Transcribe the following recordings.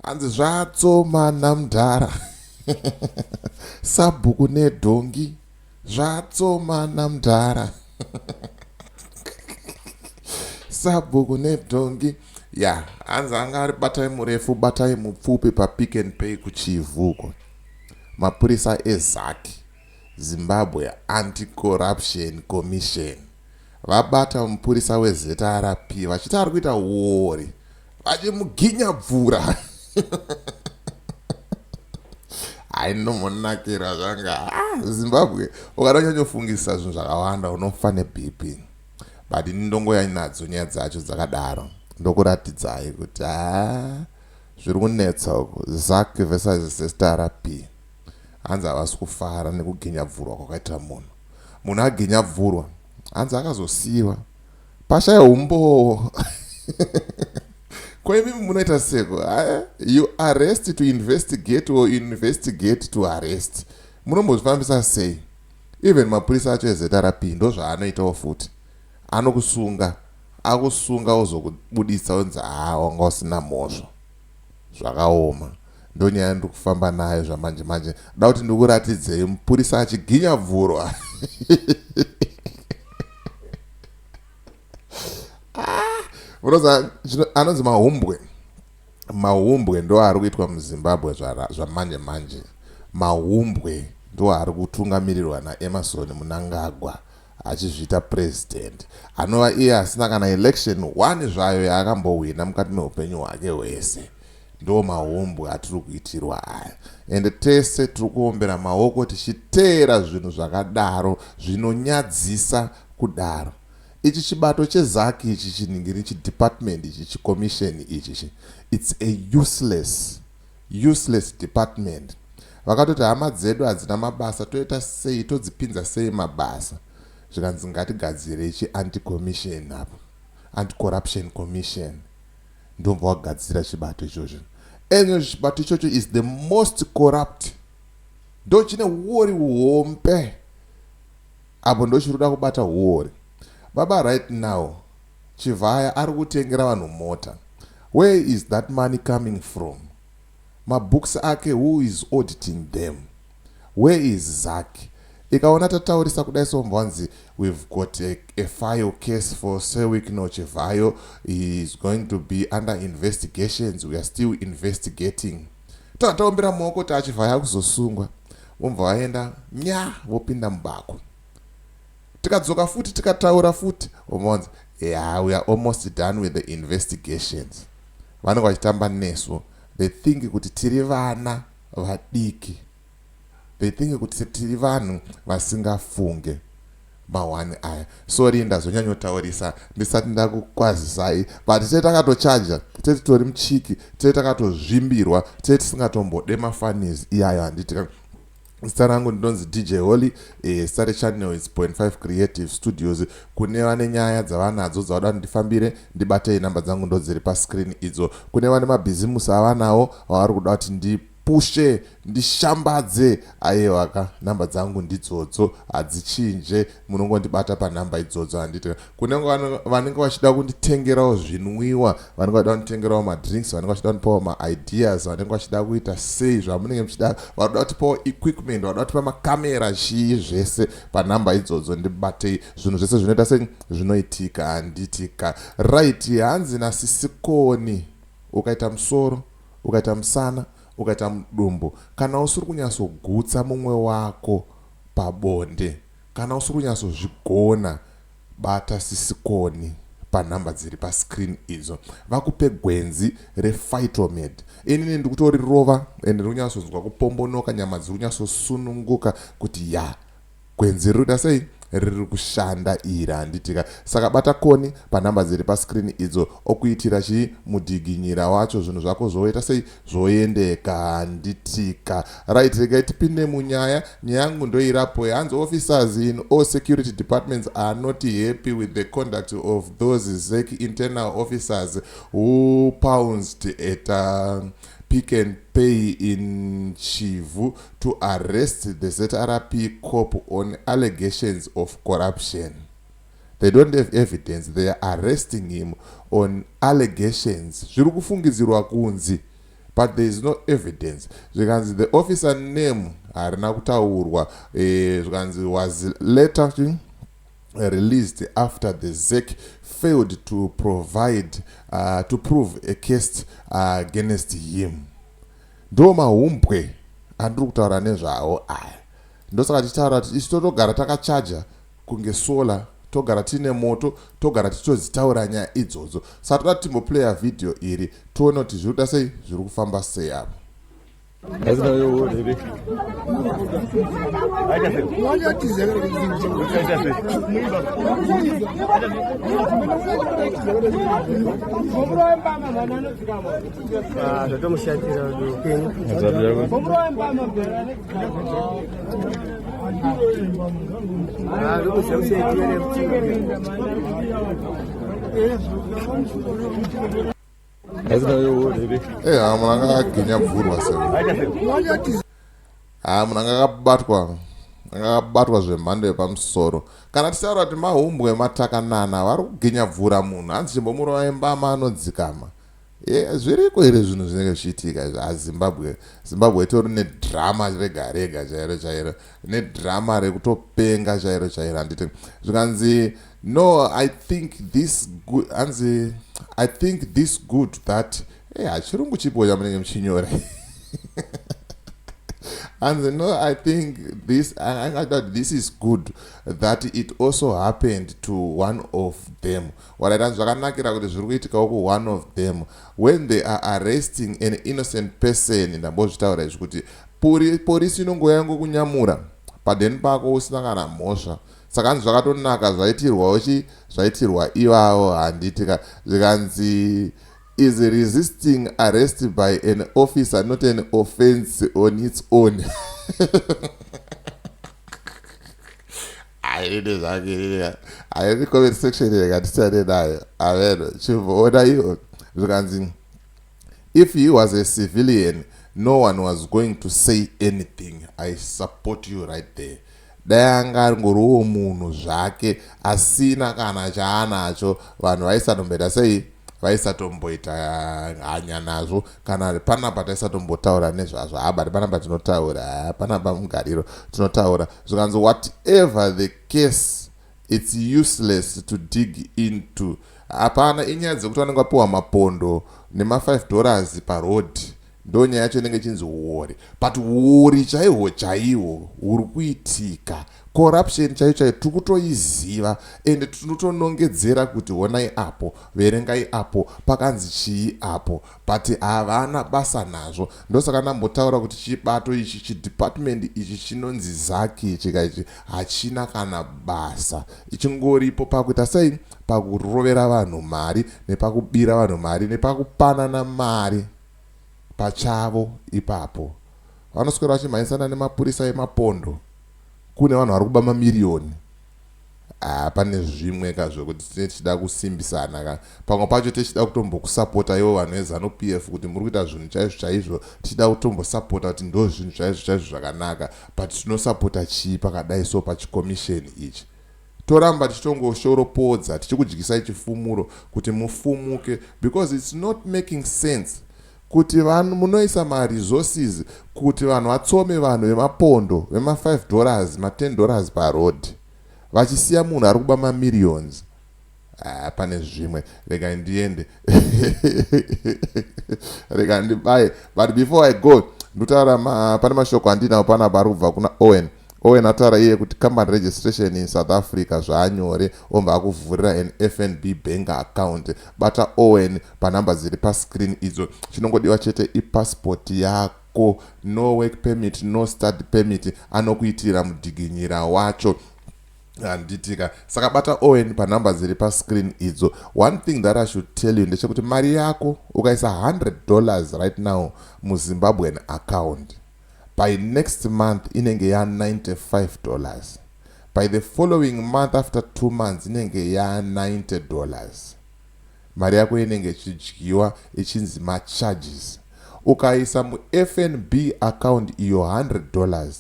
Hanzi zvatsomana mudhara. Sabhuku nedhongi zvatsomana mudhara. Sabhuku nedhongi. Ya, hanzi anga ari batai murefu batai mupfupi paPick and Pay kuChivhu uko. Mapurisa eZAC, Zimbabwe Anti-Corruption Commission, vabata mupurisa weZRP vachiti ari kuita huori vachimuginyabvura. Hainomonakira zvanga. Zimbabwe ukada kunyanyofungisa zvinhu zvakawanda unofa neBP. But ini ndongoya nadzo nyaya dzacho dzakadaro, ndokuratidzai kuti haa zviri kunetsa uku. ZAC versus ZRP. Hanzi havasi kufara nekuginyabvurwa kwakaita munhu. Munhu aginyabvurwa hanzi akazosiyiwa pashaya umbowo. Ko imimi munoita seko? You arrest to investigate or investigate to arrest? Munombozvifambisa sei? Even mapurisa acho eZRP ndozvaanoitawo futi. Anokusunga, akusunga ozokubuditsa onzi haa wanga usina mhosva. Zvakaoma. Ndonyaya ndiri kufamba nayo zvamanje manje. Da kuti ndikuratidzei mupurisa achiginyabvurwa. Munoziva anonzi mahumbwe. Mahumbwe ndo ari kuitwa muZimbabwe zvamanje manje. Mahumbwe ndo ari kutungamirirwa naEmmerson Mnangagwa achizviita president, anova iye asina kana election one zvayo yaakambohwina mukati meupenyu hwake hwese. Ndo mahumbwe atiri kuitirwa aya, ende tese tiri kuombera maoko tichiteera zvinhu zvakadaro zvinonyadzisa kudaro. Ichi chibato cheZAC ichi, chiningiri chidepartment ichi, chicommission ichi, it's a useless department. Vakatoti hama dzedu hadzina mabasa, toita sei, todzipinza sei mabasa? Zvikanzi ngatigadzirei chi-anti-commission apo, anti-corruption commission. Ndobva wagadzira chibato ichocho. Ende chibato ichocho is the most corrupt, ndo chine huori huhombe apo, ndo chiri kuda kubata huori baba. Right now Chivhaya ari kutengera vanhu mota. Where is that money coming from? Mabooks ake, who is auditing them? Where is ZAC? Ikaona tataurisa kudai sombwanzi we've got a file case for Sir Wicknell Chivhayo, he is going to be under investigations, we are still investigating. Tataombera maoko kuti aChivhayo akuzosungwa, vobva vaenda nya vopinda mubako. Tikadzoka futi tikataura futi, vobvanzi yeah, we are almost done with the investigations. Vanenge vachitamba nesu. They think kuti tiri vana vadiki, they think kuti tiri vanhu vasingafunge mahwani aya. Sorry, ndazonyanyotaurisa ndisati ndakukwazisai, but tee takatochaja, tee titori muchiki, tee takatozvimbirwa, tee tisingatombode mafunnies iyayo, handiti? Zita rangu ndinonzi DJ Holly. Zita rechannel is Point 5 Creative Studios. Kune vane nyaya dzavanadzo dzavada kuti ndifambire, ndibatei. Namba dzangu ndo dziri pascreen idzo. Kune vane mabhizimusi avanawo vavari kuda kuti ndipushe, ndishambadze, aiwaka, namba dzangu ndidzodzo, hadzichinje, munongondibata panhamba idzodzo, handiti? Kune vanenge vachida kunditengerawo zvinwiwa, vanenge vachida kunditengerawo madrinks, vanenge vachida kundipawo maideas, vanenge vachida kuita sei zvamunenge muchida, varoda kutipawo equipment, varoda kutipa makamera, chii zvese, panhamba idzodzo ndibatei. Zvinhu zvese zvinoita sei, zvinoitika, handitika? Right, hanzi nasisikoni ukaita musoro, ukaita musana, ukaita mudumbu, kana usiri kunyatsogutsa mumwe wako pabonde, kana usiri kunyatsozvigona, bata sisikoni panhamba dziri pascreen idzo, vakupe gwenzi rePhytomed. Inini ndikutorirova ende ndiri kunyatsonzwa kupombonoka, nyama dziri kunyatsosununguka kuti ya, gwenzi riri kuita sei, riri kushanda iri, handitika? Saka bata koni panhamba dziri pascreen idzo, okuitira chii, mudhiginyira wacho, zvinhu zvako zvoita sei, zvoendeka, handitika? Right, regai tipinde munyaya. Nyaya yangu ndoirapo. Hanzi officers in all security departments are not happy with the conduct of those ZAC internal officers who pounced at Pick and Pay in Chivhu to arrest the ZRP cop on allegations of corruption. They don't have evidence, they are arresting him on allegations. Zviri kufungidzirwa kunzi But there is no evidence. Zvikanzi the officer name harina kutaurwa. Zvikanzi was later released after the ZACC failed to provide to prove a case against him. Ndo mahumbwe andiri kutaura nezvawo aya. Ndosaka tichitaura kuti isu totogara takachaja kunge solar, togara tiine moto, togara tichitodzitaura nyaya idzodzo. Saka toda timboplaya vhidhiyo iri, tione kuti zviri kuita sei, zviri kufamba sei apo. Zvatomushatira upenyu. Ha, munhu anga akaginya bvurwa sei. Ha, munhu anga akabatwa, anga akabatwa zvemhando yepamusoro. Kana tichitaura kuti mahumbwe, matakanana vari kuginya bvura munhu, hanzi chimbomurova mbama anodzikama. Zviriko here zvinhu zvinenge zvichiitika izvi? Azimbabwe, Zimbabwe itori nedrama rega rega chairo chairo, nedrama rekutopenga chairo chairo, handiti? Zvikanzi no, I think this good, hanzi I think this good that hachirungu chipo chamunenge muchinyora. Hanzi no, I think this I thought this is good that it also happened to one of them. Waraita zvakanakira kuti zviri kuitikawo kuone of them. When they are arresting an innocent person, ndambozvitaura izvi kuti polisi inongouya yangokunyamura padheni pako usina kana mhosva. Saka hanzi zvakatonaka zvaitirwawo chi zvaitirwa ivavo, handitika? Zvikanzi is resisting arrest by an officer not an offense on its own? Aine zvake, aine comment section yakatisane nayo aveno chimboona iyo. Zvikanzi if he was a civilian, no one was going to say anything. I support you right there. Dai anga angoriwo munhu zvake asina kana chaanacho, vanhu vaisatomboita sei, vaisatomboita hanya nazvo. Kana panapa taisatombotaura nezvazvo. Habati panapa tinotaura, panapa mugariro tinotaura. Zvikanzi whatever the case, it's useless to dig into. Hapana, inyaya dzekuti vanenge vapiwa mapondo nema5 dollars paroad, ndo nyaya yacho inenge ichinzi uori. But uori chaihwo chaihwo huri kuitika, corruption chaiyo chaiyo, tiri kutoiziva ende tinotonongedzera kuti honai apo, verengai apo, pakanzi chii apo, but havana basa nazvo. Ndosaka ndambotaura kuti chibato ichi, chidepartment ichi chinonzi ZACC chika ichi, hachina kana basa. Ichingoripo pakuita sei? Pakurovera vanhu mari, nepakubira vanhu mari, nepakupanana mari pachavo. Ipapo vanoswera vachimhanyisana nemapurisa emapondo, kune vanhu vari kuba mamiriyoni. Ha, pane zvimwe ka zvekuti tine tichida kusimbisana ka. Pamwe pacho tichida kutombokusapota ivo vanhu veZANU PF kuti muri kuita zvinhu chaizvo chaizvo, tichida kutombosapota kuti ndo zvinhu chaizvo chaizvo zvakanaka. But tinosapota chii pakadai so pachikomisheni ichi? Toramba tichitongoshoropodza, tichikudyisai chifumuro kuti mufumuke, because it's not making sense kuti vanhu munoisa maresources kuti vanhu vatsome vanhu vemapondo vema5 dollars, ma10 dollars paroad, vachisiya munhu ari kuba mamillions. Ah, pane zvimwe. Rega ndiende, rega ndibaye. But before I go, ndotaura pane mashoko andinawo panapa ari kubva kuna Owen. Owen ataura iye kuti company registration in South Africa zvaanyore, obva akuvhurira an FNB bank account. Bata Owen panhamba dziri pascreen idzo. Chinongodiwa chete ipassport yako, no work permit, no study permit. Anokuitira mudhiginyira wacho, handitika? Saka bata Owen panhamba dziri pascreen idzo. One thing that I should tell you ndechekuti mari yako ukaisa $100 right now muZimbabwean account, by next month inenge ya$95. By the following month, after 2 months, inenge ya$90. Mari yako inenge ichidyiwa, ichinzi macharges. Ukaisa muFNB account iyo $100,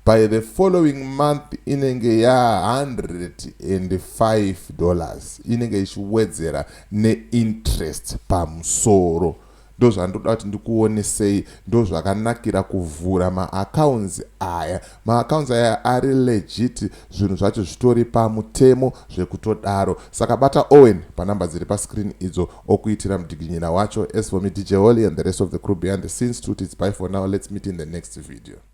by the following month inenge ya$105, inenge ichiwedzera neinterest pamusoro. Ndozvandoda kuti ndikuonesei. Ndozvakanakira kuvhura maaccounts aya. Maaccounts aya ari legit, zvinhu zvacho zvitori pamutemo zvekutodaro. Saka bata Owen panhamba dziri pascreen idzo, okuitira mudiginyina wacho. As for me, DJ Holly, and the rest of the crew behind the scenes, tuti it's bye for now. Let's meet in the next video.